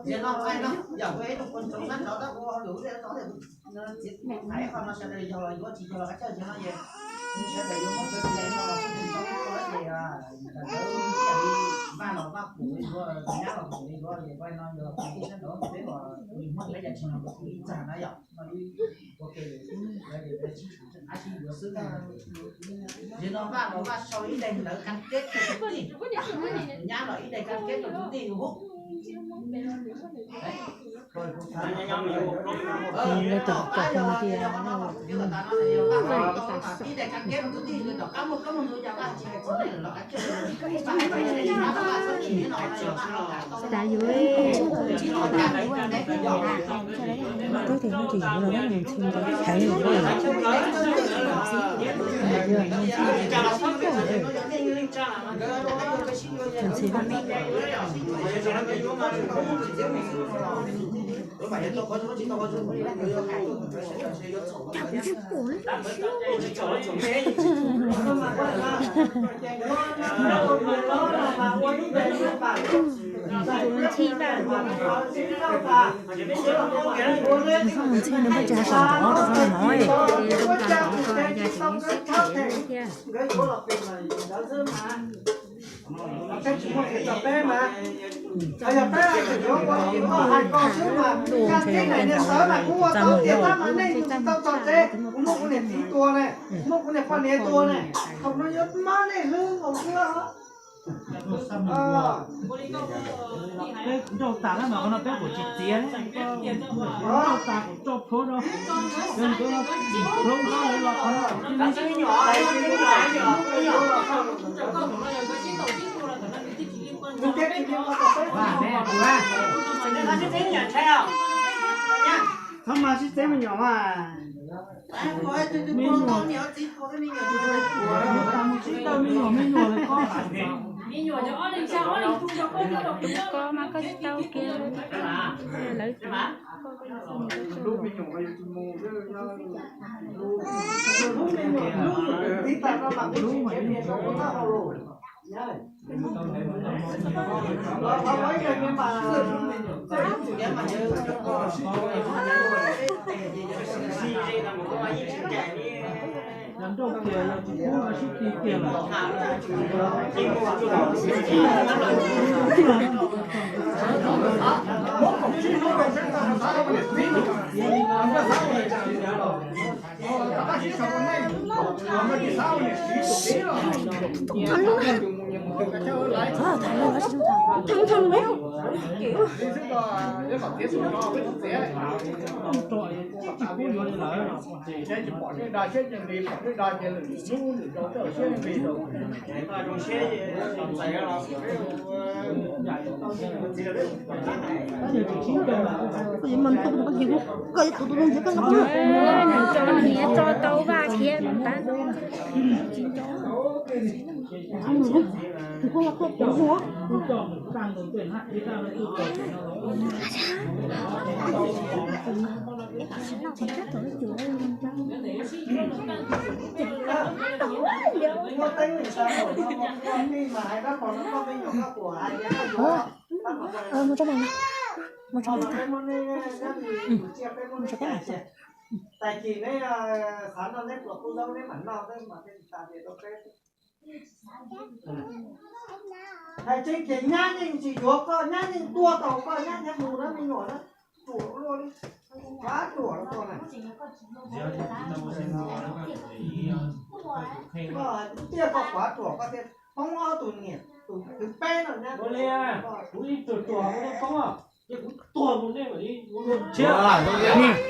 Yog no, yog ib tug poj ntxoog sab nraud tab ua hauj lwm ua txiv txiv thaiv qhov no sawv daws yog los yuav, tsis yog los kav tsij, yog no es sawv daws yuav muab cov txiv no los kuj tsis tau ua ces ntawd ib yam li Vaj los Vaj pum li yuav, Nyab los pum li yuav, es Vaj no yog kwv tij sab nraud peb los muab peb cov txiv no ua ib txag na yom, no ua ke lawv sib yuav xwb. Yog no Vaj los Vaj sau ib daim ntawv cam kết rau kwv tij, Nyab los ib daim cam kết rau kwv tij. Lawv tom tom no tias, ib daim cam kết rau kwv tij, tom qab muaj koob muaj ntu cas Vaj tsis hais txog nej lawm los kav tsij. Xav yuav, twb tias no ces yuav los mus ntxhi ntawd thaiv nws. Ntxhi. Ntxhi nws muaj tsis hais kom nrov rau no, zoo tas nrov ko yog tias nws sib them thiab. Peb tsis muaj kev txog peb mas, yog peb yuav ua li koj hais ko xwb mas, yog tib daim niag ntawv mas kuv ua tau tias tab mas nej tsis tau txog tsev, kuv muab kuv niam txiv tua ne, muab kuv niam poj niam tua ne, thaum no yuav mob nej hlwb nkaus xwb. Peb nrauj tas na mas qhov no peb kuj tsis txiav, nrauj tas kuj tso plhuav rau, yog nkawd los plhuav nkawd los qhov no. Txhob mas sib txeeb me nyuam mas. Me nyuam, me nyuam, me nyuam, me nyuam mas koj tsis tau kiag lawv. Nws tso hniav tso tau Vaj khiav mus tab. Mus tso mas, mus tso mas. Mus tso mas. Tais kis neb xav noj neb pluas kub zaub neb mam noj, neb mam thiaj tas tias rau peb. Hais tseeb tias nyab yeej tsis yuav koj, nyab yeej tua tau koj, nyab nyab mus na me nyuam na, ruam luaj li, qab ruam rau koj na. Koj tias koj qab ruam, koj thiaj poob ob tug niam tus thib peb no nyab. Ua li, kuv ib tug ruam kuv thiaj poob, ces kuv tuag mus nej mam li ua luaj tshiab.